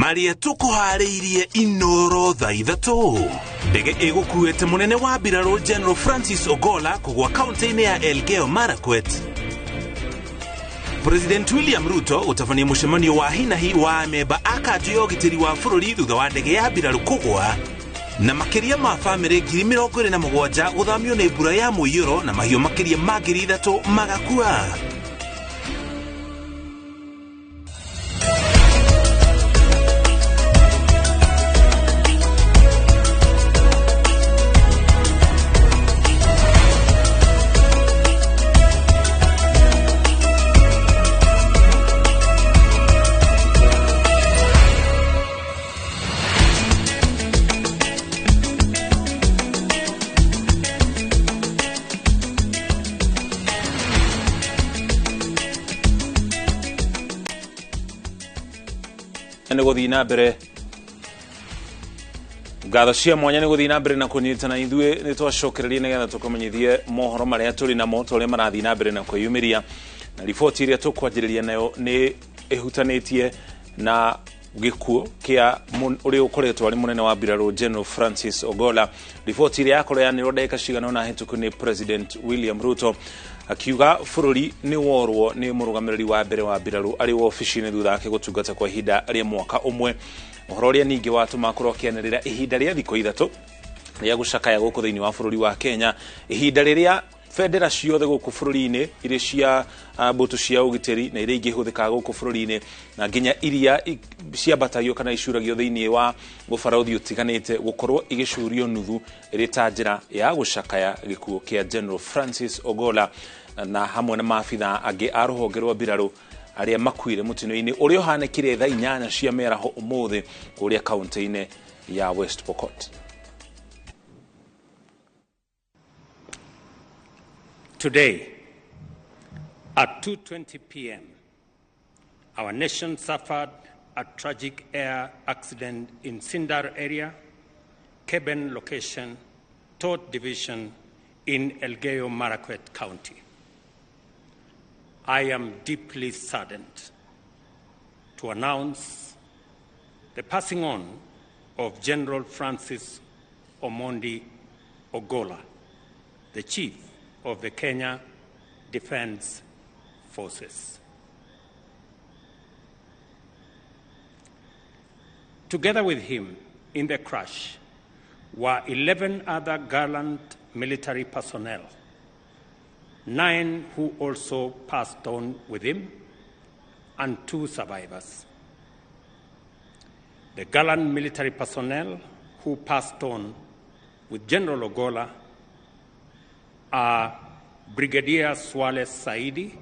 Marĩa tũkũharĩirie Inoro thaa 3. Ndege ĩgũkuĩte mũnene wa mbirarũ General Francis Ogolla kũgwa kaunti-inĩ ya Elgeyo Marakwet. President William Ruto gũtabania mũcemanio wa hinahi wa amemba a kanjũ ya ũgitĩri wa bũrũri thutha wa ndege ya mbirarũ kũgwa. Na makĩria ma bamĩrĩ 27,000 gũthamio nĩ mbura ya mũiyũro na mahiũ makĩria ma 3,000 magakua. Nĩ gũthiĩ na mbere ngatho cia mwanya nĩ gũthiĩ na mbere na kũnyitana ithuĩ nĩ twacokereria nĩgetha tũkũmenyithie mohoro marĩa tũrĩ namo ta ũrĩa marathiĩ na mbere na kwĩyumĩria na riboti ĩrĩa tũkwanjĩrĩria nayo nĩ ĩhutanĩtie na gĩkuũ kĩa ũrĩa ũkoretwo arĩ mũnene wa mbirarũ General Francis Ogolla. Riboti ĩrĩa yakorwo yanĩrwo ndagĩka cigana ũna hĩtũku nĩ President William Ruto akiuga bũrũri nĩ worwo nĩ mũrũgamĩrĩri wa mbere wa mbirarũ arĩ wobici-inĩ thutha wake gũtungata kwa ihinda rĩa mwaka ũmwe. Ũhoro ũrĩa ningĩ watũma akorwo akĩanĩrĩra ihinda rĩa thikũ 3 rĩa gũcakaya gũkũ thĩinĩ wa bũrũri wa Kenya, ihinda rĩrĩa bendera ciothe gũkũ bũrũri-inĩ irĩ cia mbũtũ cia ũgitĩri na iria ingĩ ihũthĩkaga gũkũ bũrũri-inĩ na nginya iria ciambatagio kana icuragio thĩinĩ wa ũbarũthi ũtiganĩte gũkorwo igĩcurio nuthu ĩrĩ ta njĩra ya gũcakaya gĩkuũ kĩa General Francis Ogolla na hamwe na maabitha angĩ a rũhonge rwa mbirarũ arĩa makuire mũtino-inĩ ũrĩa ũhanĩkire thaa 8 cia mĩaraho ũmũthĩ kũrĩa kaunti-inĩ ya West Pokot. Today, at 2:20 p.m., our nation suffered a tragic air accident in Sindar area, Keben location, Tot Division in Elgeyo Marakwet County. I am deeply saddened to announce the passing on of General Francis Omondi Ogolla, the Chief of the Kenya Defence Forces. Together with him in the crash were 11 other gallant military personnel, 9 who also passed on with him, and 2 survivors. The gallant military personnel who passed on with General Ogolla are Brigadier Swaleh Saidi,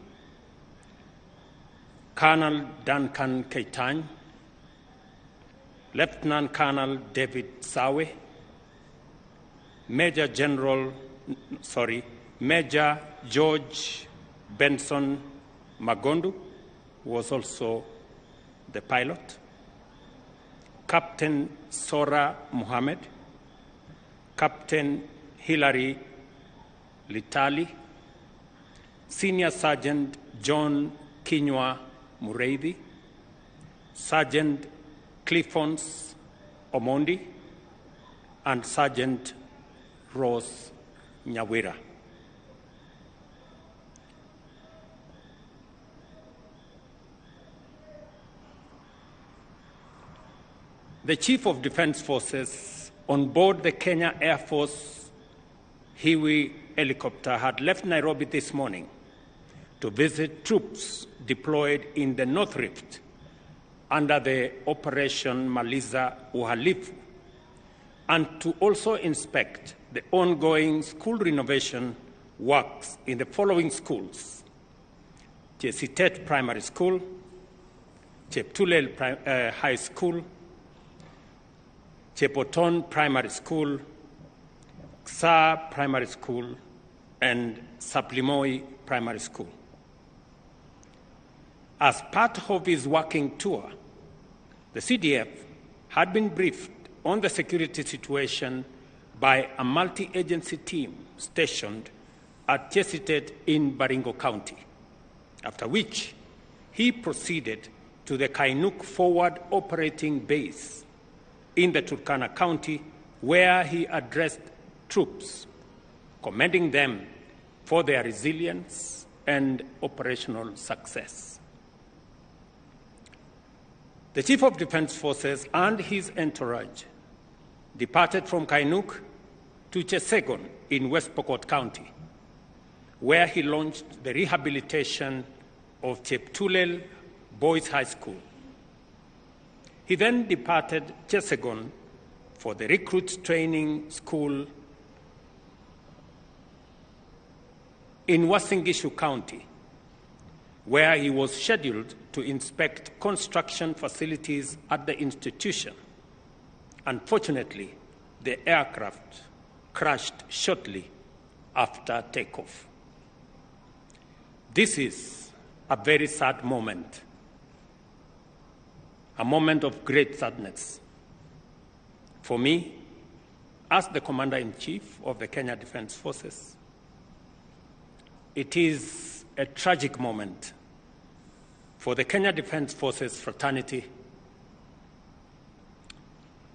Colonel Duncan Keitany, Lieutenant Colonel David Sawe, Major George Benson Magondu, who was also the pilot, Captain Sora Mohammed, Captain Hilary Litali, Senior Sergeant John Kinyua Mureithi, Sergeant Cliffons Omondi, and Sergeant Rose Nyawira. The Chief of Defence Forces on board the Kenya Air Force Huey helicopter had left Nairobi this morning to visit troops deployed in the North Rift under the Operation Maliza Uhalifu, and to also inspect the ongoing school renovation works in the following schools: Chesitet Primary School, Cheptulel High School, Chepoton Primary School, Ksa Primary School, and Saplimoi Primary School. As part of his working tour, the CDF had been briefed on the security situation by a multi-agency team stationed at Chesitet in Baringo County, after which he proceeded to the Kainuk Forward Operating Base in the Turkana County, where he addressed troops, commending them for their resilience and operational success. The Chief of Defense Forces and his entourage departed from Kainuk to Chesegon in West Pokot County, where he launched the rehabilitation of Cheptulel Boys High School. He then departed Chesegon for the recruit training school in Uasin Gishu County, where he was scheduled to inspect construction facilities at the institution. Unfortunately, the aircraft crashed shortly after takeoff. This is a very sad moment, a moment of great sadness. For me, as the Commander-in-Chief of the Kenya Defense Forces, it is a tragic moment for the Kenya Defense Forces fraternity,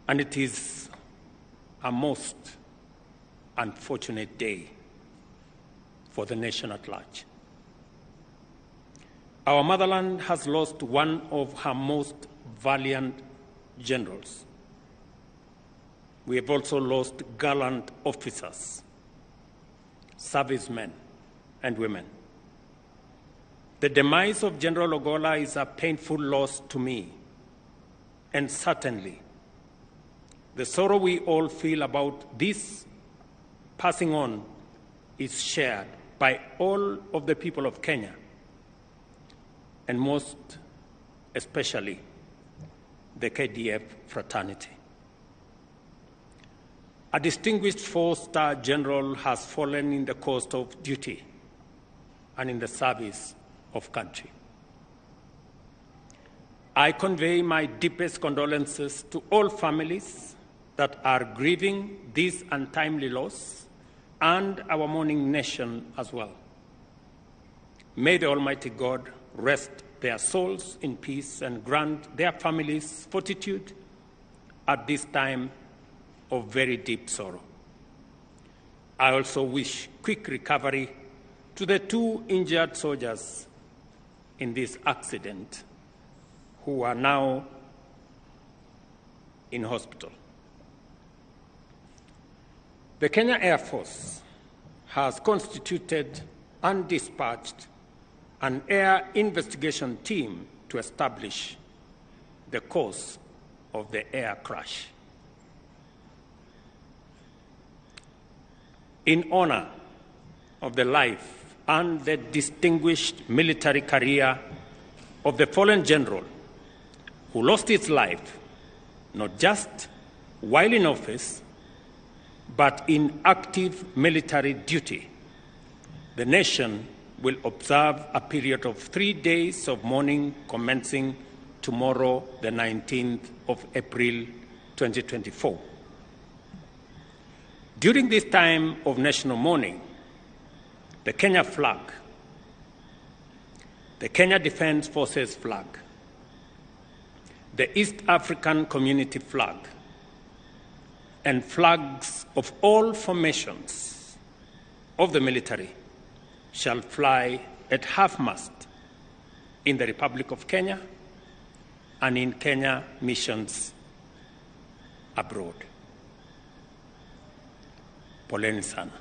and it is a most unfortunate day for the nation at large. Our motherland has lost one of her most valiant generals. We have also lost gallant officers, servicemen, and women. The demise of General Ogolla is a painful loss to me, and certainly the sorrow we all feel about this passing on is shared by all of the people of Kenya, and most especially the KDF fraternity. A distinguished four-star general has fallen in the course of duty and in the service of country. I convey my deepest condolences to all families that are grieving this untimely loss and our mourning nation as well. May the Almighty God rest their souls in peace and grant their families fortitude at this time of very deep sorrow. I also wish quick recovery to the two injured soldiers in this accident who are now in hospital. The Kenya Air Force has constituted and dispatched an air investigation team to establish the cause of the air crash. In honor of the life and the distinguished military career of the fallen general who lost his life not just while in office, but in active military duty, the nation will observe a period of 3 days of mourning commencing tomorrow, the 19th of April, 2024. During this time of national mourning, the Kenya flag, the Kenya Defense Forces flag, the East African Community flag, and flags of all formations of the military shall fly at half-mast in the Republic of Kenya and in Kenya missions abroad. Poleni sana.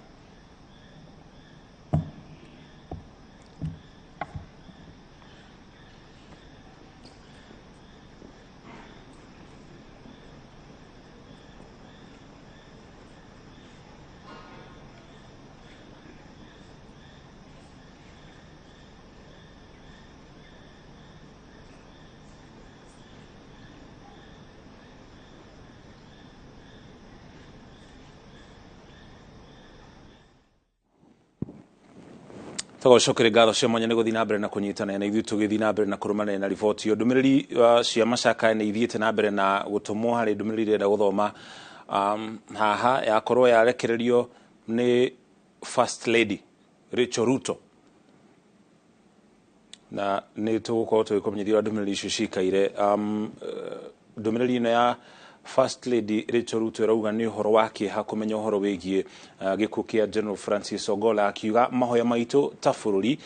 Tũgũcokeria ngatho cia mwanya nĩ gũthiĩ na mbere na kũnyitanĩra na ithuĩ tũgĩthiĩ na mbere na kũrũmanĩrĩra na riboti ĩyo. Ndũmĩrĩri cia macakaya nĩ ithiĩte na mbere na gũtũmwo harĩ ndũmĩrĩri ĩrenda gũthoma haha yakorwo yarekererio nĩ First Lady Rachel Ruto. Na nĩ tũgũkorwo tũgĩkũmenyithia ũrĩa ndũmĩrĩri icio cikaire. Ndũmĩrĩri ĩno ya First Lady Rachel Ruto ĩrauga nĩ ũhoro wa kĩeha kũmenya ũhoro wĩgiĩ gĩkuũ kĩa General Francis Ogolla, akiuga mahoya maitũ ta bũrũri,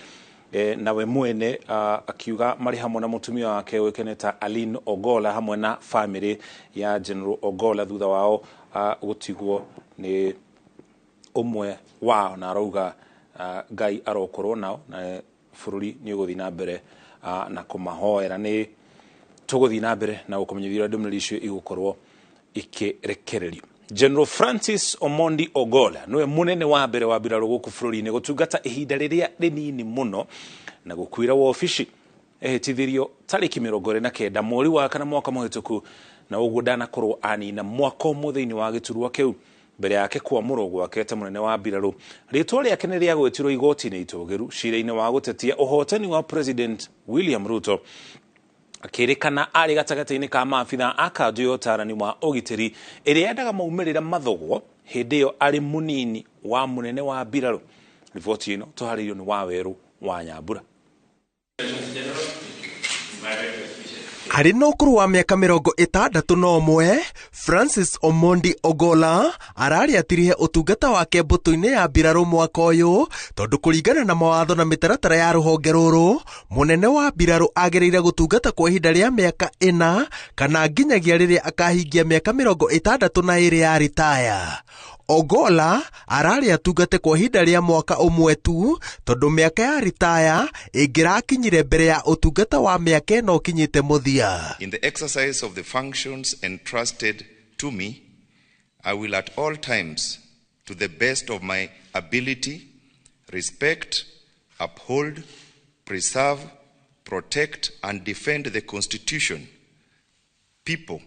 nawe mwene akiuga marĩ hamwe na mũtumia wake ũĩkaine ta Aline Ogolla hamwe na famĩlĩ ya General Ogolla thutha wao gũtigwo nĩ ũmwe wao, na arauga Ngai arokorwo nao na bũrũri nĩ ũgũthiĩ na mbere na kũmahoera. Nĩ tũgũthiĩ na mbere na gũkũmenyithia ũrĩa ndũmĩrĩri icio igũkorwo ikĩrekererio. General Francis Omondi Ogolla nĩwe mũnene wa mbere wa mbirarũ gũkũ bũrũri-inĩ gũtungata ihinda rĩrĩa rĩnini mũno na gũkuĩra wabici. Ehĩtithirio tarĩki 29 mweri wa kana mwaka mũhĩtũku, na ũguo ndanakorwo anina mwaka ũmwe thĩinĩ wa gĩturwa kĩu mbere yake kwamũrwo gwake ta mũnene wa mbirarũ. Rĩtwa rĩake nĩ rĩagwetirwo igoti-inĩ itũgĩru cira-inĩ wa gũtetia ũhotani wa President William Ruto, akĩrĩkana arĩ gatagatĩ-inĩ ka maabitha a kanjũ ya ũtarani wa ũgitĩri ĩrĩa yendaga maumĩrĩra mathogwo hĩndĩ ĩyo arĩ mũnini wa mũnene wa mbirarũ. Riboti ĩno tũharĩirio nĩ Wawerũ wa Nyambura. Arĩ na ũkũrũ wa mĩaka 61, Francis Omondi Ogolla ararĩ atirihe ũtungata wake mbũtũ-inĩ ya mbirarũ mwaka ũyũ, tondũ kũringana na mawatho na mĩtaratara ya rũhonge rũrũ, mũnene wa mbirarũ agĩrĩire gũtungata kwa ihinda rĩa mĩaka 4 kana nginyagia rĩrĩa akahingia mĩaka 62 ya ritaya. Ogolla ararĩ atungate kwa ihinda rĩa mwaka ũmwe tu, tondũ mĩaka ya ritaya ĩngĩrakinyire mbere ya ũtungata wa mĩaka 4 ũkinyĩte mũthia. In the exercise of the functions entrusted to me, I will at all times, to the best of my ability, respect, uphold, preserve, protect, and defend the Constitution, people,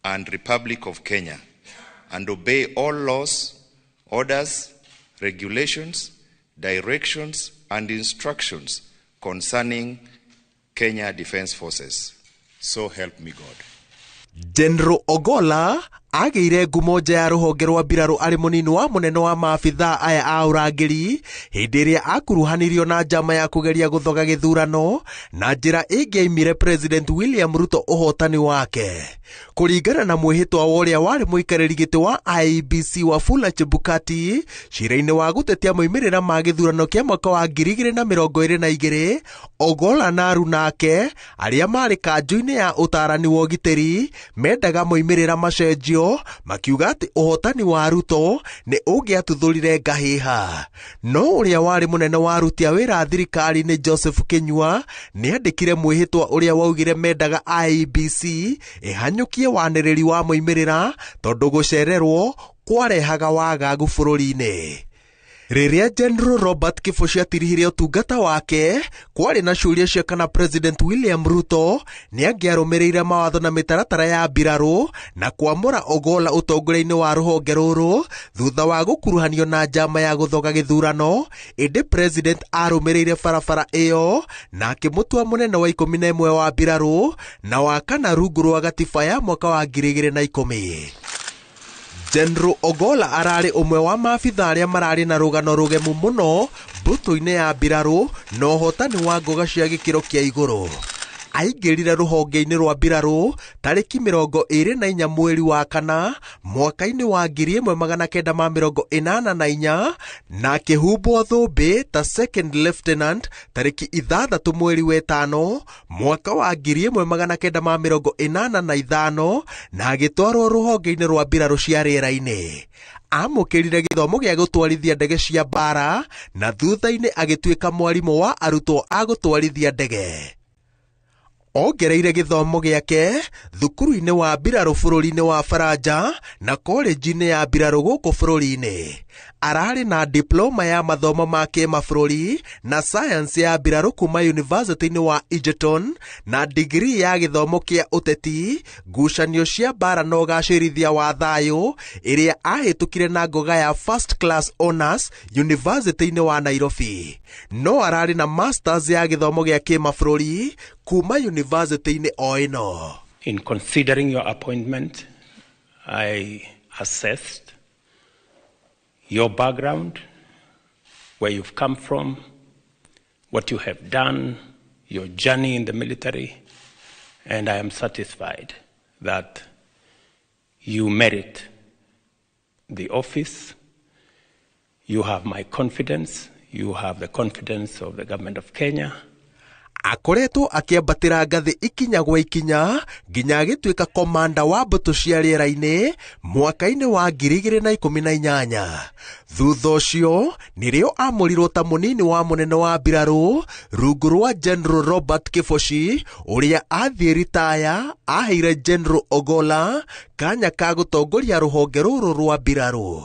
and Republic of Kenya, and obey all laws, orders, regulations, directions, and instructions concerning Kenya Defence Forces. So help me God. General Ogolla agĩire ngumo nja ya rũhonge rwa mbirarũ arĩ mũnini wa mũnene wa maabithaa aya a ũrangĩri hĩndĩ ĩrĩa akuruhanirio na njama ya kũgeria gũthoga gĩthurano na njĩra ĩngĩaimire President William Ruto ũhotani wake. Kũringana na mwĩhĩtwa wa ũrĩa warĩ mũikarĩri gĩtĩ wa IEBC Wafula Chebukati cira-inĩ wa gũtetia moimĩrĩra ma gĩthurano kĩa mwaka wa 2022, Ogolla na aruna ake arĩa marĩ kanjũ-inĩ ya ũtarani wa ũgitĩri mendaga moimĩrĩra macenjio, makiuga atĩ ũhotani wa Ruto nĩ ũngĩatuthũrire ngahĩha. No ũrĩa warĩ mũnene wa aruti a wĩra thirikari-inĩ Joseph Kinyua nĩandĩkire mwĩhĩtwa ũrĩa waugire mendaga IEBC ĩhanyũkie wanĩrĩri wa moimĩrĩra tondũ gũcererwo kwarehaga wagagu bũrũri-inĩ. Rĩrĩa General Robert Kibochi atirihire ũtungata wake, kwarĩ na ciũria cia kana President William Ruto nĩangĩarũmĩrĩire mawatho na mĩtaratara ya mbirarũ na kwamũra Ogolla ũtongoria-inĩ wa rũhonge rũrũ thutha wa gũkuruhanio na njama ya gũthoga gĩthurano, ĩndĩ President arũmĩrĩire barabara ĩyo na akĩmũtua mũnene wa 11 wa mbirarũ na wa kana rungu rwa gatiba ya mwaka wa 2010. General Ogolla ararĩ ũmwe wa maabitha arĩa mararĩ na rũgano rũgemu mũno mbũtũ-inĩ ya mbirarũ na ũhotani wa ngoga cia gĩkĩro kĩa igũrũ. Aingĩrire rũhonge-inĩ rwa mbirarũ tarĩki 24 mweri wa kana mwaka-inĩ wa 1984 na akĩhumbwo thũmbĩ ta second lieutenant tarĩki 6 mweri wa 5 mwaka wa 1985 na agĩtwarwo rũhonge-inĩ rwa mbirarũ cia rĩera-inĩ. Amũkĩrire gĩthomo gĩa gũtwarithia ndege cia mbara na thutha-inĩ agĩtuĩka mwarimũ wa arutwo a gũtwarithia ndege. Ongereire gĩthomo gĩake thukuru-inĩ wa mbirarũ bũrũri-inĩ wa Faranja na koreji-inĩ ya mbirarũ gũkũ bũrũri-inĩ. Ararĩ na diploma ya mathomo ma kĩmabũrũri na science ya mbirarũ kuma University-inĩ wa Egerton na degree ya gĩthomo kĩa ũteti, ngucanio cia mbara na ũgacĩrithia wa thayũ ĩrĩa ahĩtũkire na ngoga ya first class honors University-inĩ wa Nairobi. No ararĩ na masters ya gĩthomo gĩa kĩmabũrũri kuma University-inĩ o ĩno. In considering your appointment, I assessed your background, where you've come from, what you have done, your journey in the military, and I am satisfied that you merit the office. You have my confidence. You have the confidence of the government of Kenya. Akoretwo akĩambatĩra ngathĩ ikinya gwa ikinya nginya agĩtuĩka komanda wa mbũtũ cia rĩera-inĩ mwaka-inĩ wa 2018. Thutha ũcio nĩrĩo amũrirwo ta mũnini wa mũnene wa mbirarũ rungu rwa General Robert Kibochi ũrĩa athiĩ ritaya aheire General Ogolla kanya ka gũtongoria rũhonge rũrũ rwa mbirarũ.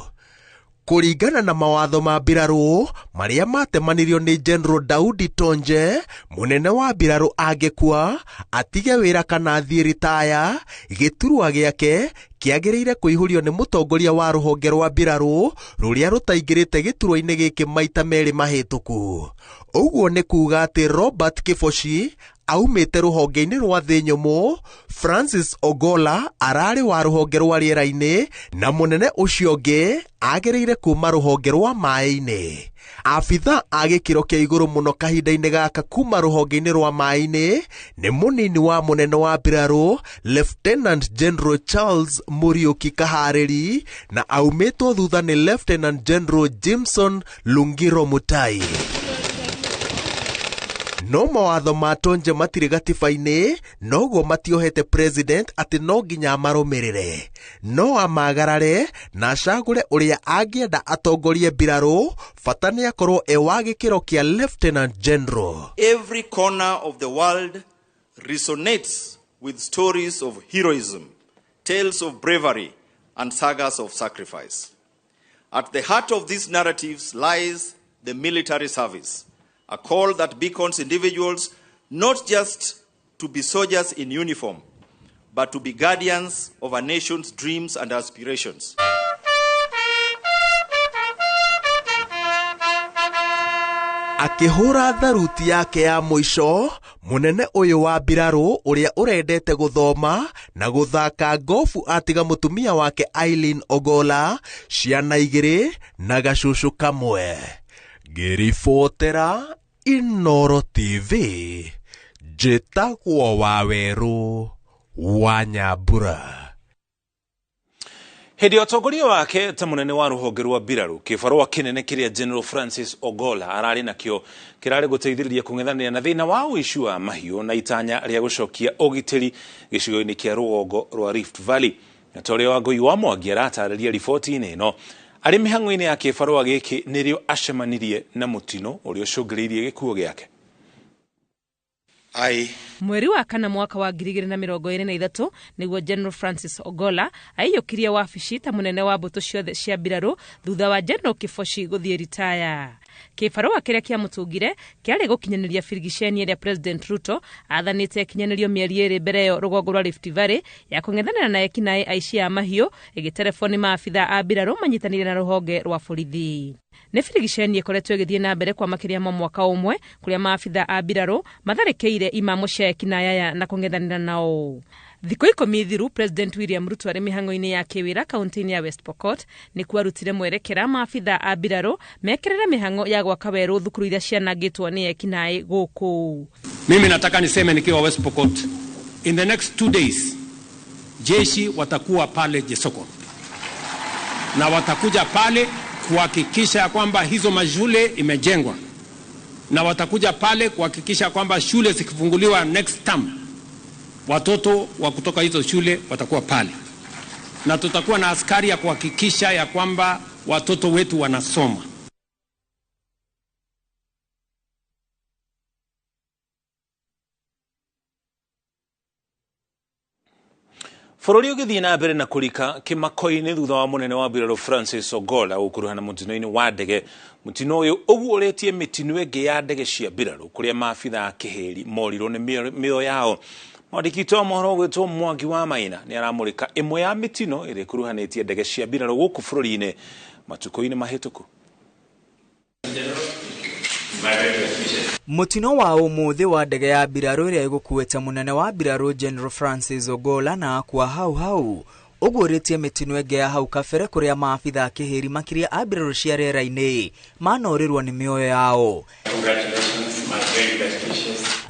Kũringana na mawatho ma mbirarũ marĩa matemanirio nĩ General Daudi Tonje, mũnene wa mbirarũ angĩkua atige wĩra kana athiĩ ritaya, gĩturwa gĩake kĩagĩrĩire kũihũrio nĩ mũtongoria wa rũhonge rwa mbirarũ rũrĩa rũtaingĩrĩte gĩturwa-inĩ gĩkĩ maita merĩ mahĩtũku. Ũguo nĩ kuuga atĩ Robert Kibochi aumĩte rũhonge-inĩ rwa thĩ nyũmũ, Francis Ogolla ararĩ wa rũhonge rwa rĩera-inĩ na mũnene ũcio ũngĩ agĩrĩire kuma rũhonge rwa maĩ-inĩ. Abitha a gĩkĩro kĩa igũrũ mũno kahinda-inĩ gaka kuma rũhonge-inĩ rwa maĩ-inĩ nĩ mũnini wa mũnene wa mbirarũ Lieutenant General Charles Muriuki Kaharĩri na aumĩtwo thutha nĩ Lieutenant General Jameson Lungiro Mutai. No mawatho ma Tonje matirĩ gatiba-inĩ, noguo matiohete president atĩ no nginya amarũmĩrĩre. No amagarare na acagũre ũrĩa angĩenda atongorie mbirarũ, bata nĩ akorwo e wa gĩkĩro kĩa Lieutenant General. Every corner of the world resonates with stories of heroism, tales of bravery, and sagas of sacrifice. At the heart of these narratives lies the military service, a call that beacons individuals not just to be soldiers in uniform, but to be guardians of a nation's dreams and aspirations. Akĩhũra tharuti yake ya mũico, mũnene ũyũ wa mbirarũ ũrĩa ũrendete gũthoma na gũthaka gofu atiga mũtumia wake Eileen Ogolla, ciana igĩrĩ na gacũcũ kamwe. Ngĩribotera Inooro TV, njĩtagwo Wawerũ wa Nyambura. Hĩndĩ ya ũtongoria wake ta mũnene wa rũhonge rwa mbirarũ, kĩbarũa kĩnene kĩrĩa General Francis Ogolla ararĩ nakĩo kĩrarĩ gũteithĩrĩria kũng'ethanĩra na thĩna wa ũici wa mahiũ na itanya rĩa gũcokia ũgitĩri gĩcigo-inĩ kĩa rũgongo rwa Rift Valley. Na ta ũrĩa Wangũi wa Mwangi aratarĩria riboti-inĩ ĩno, arĩ mĩhang'o-inĩ ya kĩbarũa gĩkĩ nĩrĩo acemanirie na mũtino ũrĩa ũcũngĩrĩirie gĩkuũ gĩake. Mweri wa kana mwaka wa 2023 nĩguo General Francis Ogolla aiyũkirie wabici ta mũnene wa mbũtũ ciothe cia mbirarũ thutha wa General Kibochi gũthiĩ ritaya. Kĩbarũa kĩrĩa kĩamũtungire kĩarĩ gũkinyanĩria birigiceni ĩrĩa President Ruto aathanĩte ĩkinyanĩrio mĩeri ĩrĩ mbere ĩyo rũgongo rwa Rift Valley ya kũng'ethanĩra na ekinaĩ aici a mahiũ ĩgĩterebwo nĩ maabitha a mbirarũ manyitanĩire na rũhonge rwa borithi. Nĩ birigiceni ĩkoretwo ĩgĩthiĩ na mbere kwa makĩria ma mwaka ũmwe kũrĩa maabitha a mbirarũ matharĩkĩire imamo cia ekinaĩ aya na kũng'ethanĩra nao. Thikũ 10 thiru President William Ruto arĩ mĩhang'o-inĩ ya kĩwĩra kaunti-inĩ ya West Pokot nĩkuo arutire mwerekera maabitha a mbirarũ mekĩrĩre mĩhang'o ya gwaka werũ thukuru iria cianangĩtwo nĩ ekinaĩ gũkũ. Mimi nataka niseme nikiwa West Pokot, in the next 2 days jeshi watakuwa pale Jesoko na watakuja pale kuhakikisha ya kwamba hizo mashule imejengwa, na watakuja pale kuhakikisha kwamba shule zikifunguliwa next term watoto wa kutoka hizo shule watakuwa pale, na tutakuwa na askari ya kuhakikisha ya kwamba watoto wetu wanasoma. Bũrũri ũgĩthiĩ na mbere na kũrika kĩmako-inĩ thutha wa mũnene wa mbirarũ Francis Ogolla gũkuruhana mũtino-inĩ wa ndege. Mũtino ũyũ ũguũrĩtie mĩtino ĩngĩ ya ndege cia mbirarũ kũrĩa maabitha a kĩhĩri morirwo nĩ mĩoyo yao. Mwandĩki witũ wa mohoro ũgwĩtwo Mwangi wa Maina nĩ aramũrĩka ĩmwe ya mĩtino ĩrĩa ĩkuruhanĩtie ndege cia mbirarũ gũkũ bũrũri-inĩ matukũ-inĩ mahĩtũku. Mũtino wa ũmũthĩ wa ndege ya mbirarũ ĩrĩa ĩgũkuĩte mũnene wa mbirarũ General Francis Ogolla na akua hau hau ũguũrĩtie mĩtino ĩngĩ ya hau kabere kũrĩa maabitha a kĩhĩri makĩria a mbirarũ cia rĩera-inĩ manorĩrwo nĩ mĩoyo yao.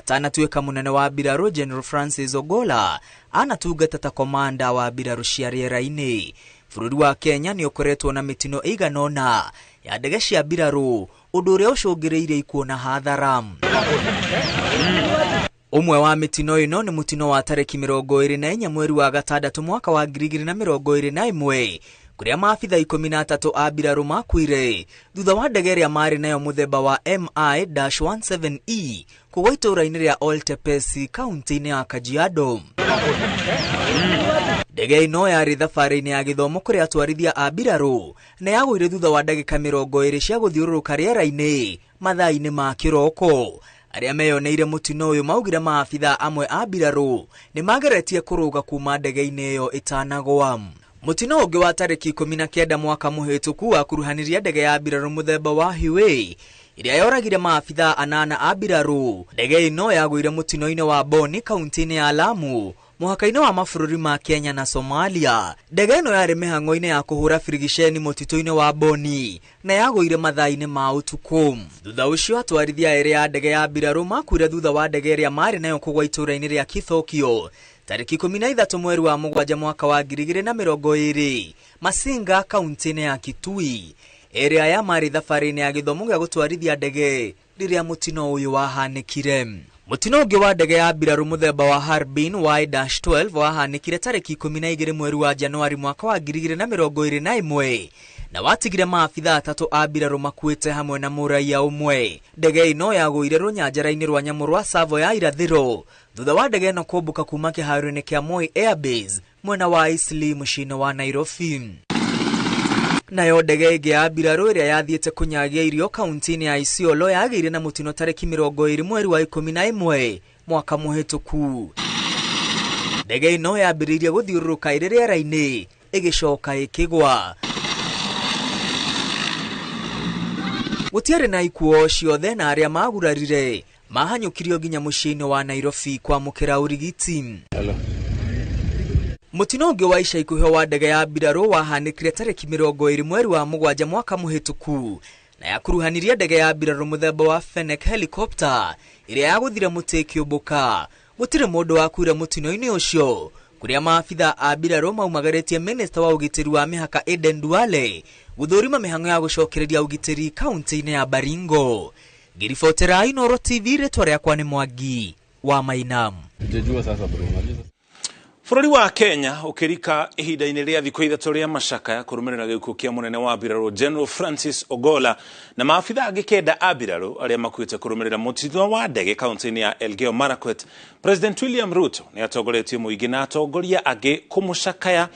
Atanatuĩka mũnene wa mbirarũ, General Francis Ogolla anatungata ta komanda wa mbirarũ cia rĩera-inĩ. Bũrũri wa Kenya nĩ ũkoretwo na mĩtino ĩigana ũna ya ndege cia mbirarũ, ũndũ ũrĩa ũcũngĩrĩirie ikuũ na hathara. Ũmwe wa mĩtino ĩno nĩ mũtino wa tarĩki 24 mweri wa gatandatũ mwaka wa 2021, kũrĩa maabitha 13 a mbirarũ makuire thutha wa ndege ĩrĩa marĩ nayo mũthemba wa MI-17E kũgwa itũũra-inĩ rĩa Oltepesi kaunti-inĩ ya Kajiado. Ndege ĩno yarĩ thabarĩ-inĩ ya gĩthomo kũrĩ atwarithia a mbirarũ na yagũire thutha wa ndagĩka 20 cia gũthiũrũrũka rĩera-inĩ mathaa-inĩ ma kĩroko. Arĩa meyoneire mũtino ũyũ maugire maabitha amwe a mbirarũ nĩ mageretie kũrũga kuma ndege-inĩ ĩyo ĩtanagwa. Mũtino ũngĩ wa tarĩki 19 mwaka mũhĩtũku wakuruhanirie ndege ya mbirarũ mũthemba wa Huey ĩrĩa yoragire maabitha 8 a mbirarũ. Ndege ĩno yagũire mũtino-inĩ wa Boni kaunti-inĩ ya Lamu, mũhaka-inĩ wa mabũrũri ma Kenya na Somalia. Ndege ĩno yarĩ mĩhang'o-inĩ ya kũhũra birigiceni mũtitũ-inĩ wa Boni na yagũire mathaa-inĩ ma ũtukũ. Thutha ũcio atwarithia erĩ a ndege ya mbirarũ makuire thutha wa ndege ĩrĩa marĩ nayo kũgwa itũũra-inĩ rĩa Kithokio tarĩki 13 mweri wa mũgwanja mwaka wa 2020, Masinga kaunti-inĩ ya Kitui. Erĩ aya marĩ thabarĩ-inĩ ya gĩthomo gĩa gũtwarithia ndege rĩrĩa mũtino ũyũ wahanĩkire. Mũtino ũngĩ wa ndege ya mbirarũ mũthemba wa Harbin Y-12 wahanĩkire tarĩki 12 mweri wa Januari mwaka wa 2021 na watigire maabitha 3 a mbirarũ makuĩte hamwe na mũraiya ũmwe. Ndege ĩno yagũire rũnyanjara-inĩ rwa nyamũ rwa Tsavo ya irathĩro thutha wa ndege ĩno kũmbũka kuma kĩharo-inĩ kĩa Moi Airbase mwena wa Eastleigh mũciĩ-inĩ wa Nairobi. Nayo ndege ĩngĩ ya mbirarũ ĩrĩa yathiĩte kũnyagia irio kaunti-inĩ ya Isiolo yagĩire na mũtino tarĩki 20 mweri wa 11 mwaka mũhĩtũku. Ndege ĩno yambĩrĩirie gũthiũrũrũka ĩrĩ rĩera-inĩ ĩgĩcoka ĩkĩgwa. Gũtiarĩ na ikuũ ciothe na arĩa magurarire mahanyũkirio nginya mũciĩ-inĩ wa Nairobi kwamũkĩra ũrigiti. Mũtino ũngĩ wa ica ikuhĩ wa ndege ya mbirarũ wahanĩkire tarĩki 20 mweri wa mũgwanja mwaka mũhĩtũku na yakuruhanirie ndege ya mbirarũ mũthemba wa Fennec helicopter ĩrĩa yagũthire mũtĩ ĩkĩũmbũka. Gũtirĩ mũndũ wakuire mũtino-inĩ ũcio, kũrĩa maabitha a mbirarũ maumagarĩtie minista wa ũgitĩri wa mĩhaka Aden Duale gũthũrima mĩhang'o ya gũcokereria ũgitĩri kaunti-inĩ ya Baringo. Ngĩribotera Inooro TV, rĩtwa rĩakwa nĩ Mwangi wa Maina. Bũrũri wa Kenya ũkĩrika ihinda-inĩ rĩa thikũ 3 rĩa macakaya kũrũmĩrĩra gĩkuũ kĩa mũnene wa mbirarũ General Francis Ogolla na maabitha angĩ 9 a mbirarũ arĩa makuĩte kũrũmĩrĩra mũtino wa ndege kaunti-inĩ ya Elgeyo Marakwet. President William Ruto nĩ atongoretie mũingĩ na atongoria angĩ kũmũcakaya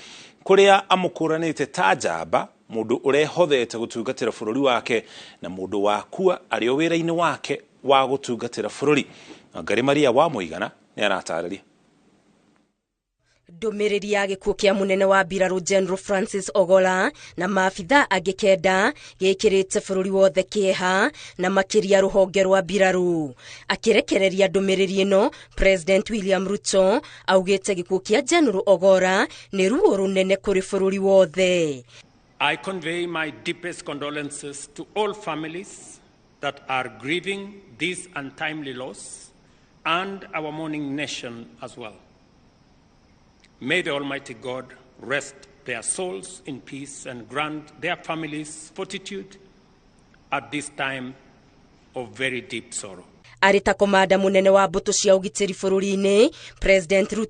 kũrĩa amũkũranĩte ta njamba, mũndũ ũrehothete gũtungatĩra bũrũri wake na mũndũ wakua arĩ o wĩra-inĩ wake wa gũtungatĩra bũrũri. Wangari Maria wa Mũigana nĩ aratarĩria. Ndũmĩrĩri ya gĩkuũ kĩa mũnene wa mbirarũ General Francis Ogolla na maabitha angĩ 9 gĩkĩrĩte bũrũri wothe kĩeha na makĩria rũhonge rwa mbirarũ. Akĩrekereria ndũmĩrĩri ĩno, President William Ruto augĩte gĩkuũ kĩa General Ogolla nĩ ruo rũnene kũrĩ bũrũri wothe. I convey my deepest condolences to all families that are grieving this untimely loss and our mourning nation as well. May the Almighty God rest their souls in peace and grant their families fortitude at this time of very deep sorrow. Arĩ ta komanda mũnene wa mbũtũ cia ũgitĩri bũrũri-inĩ, President Ruto